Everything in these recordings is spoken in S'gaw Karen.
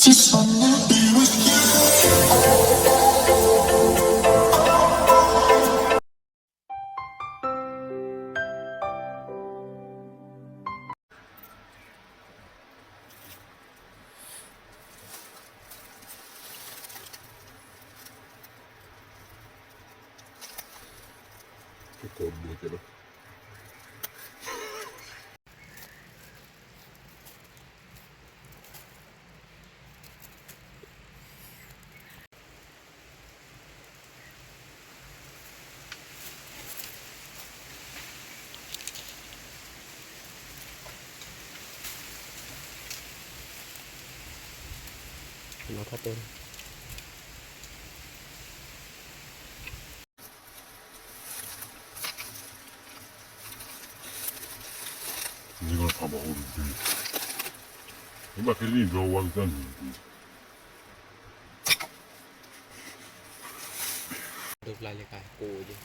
Just wanna be with you. ဒိဖျါလၢကကိးယဲ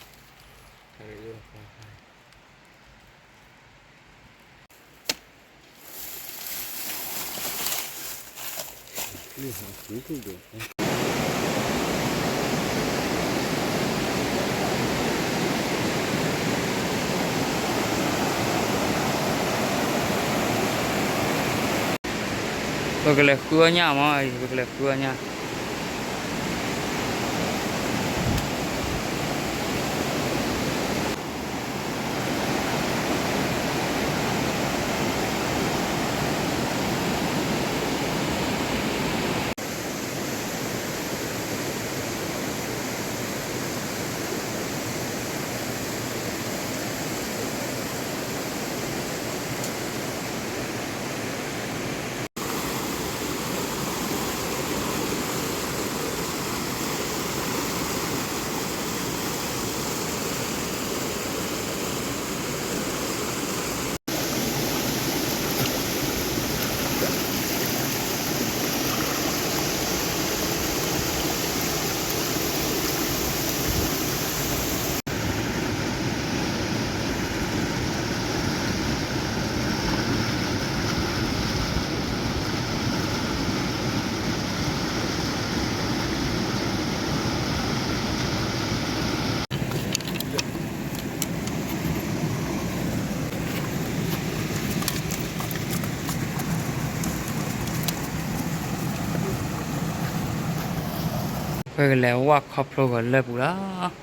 ပကလဲၤဃုအီၣ်ညၣ်မး, ပကလဲၤဃုအီၣ်ညၣ်. ပကလဲၤဝၢ်ခီဖျိဂီၤလၢပူၤလီၤ.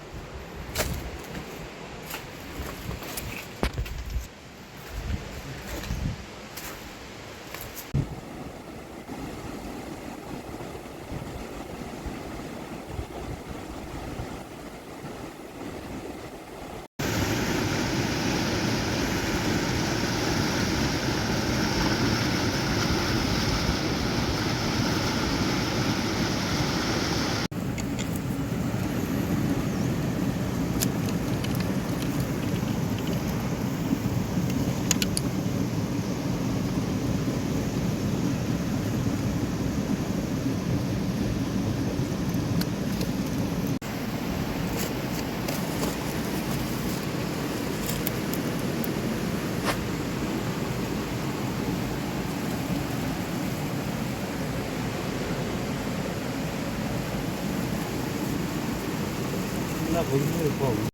လၢပူၤ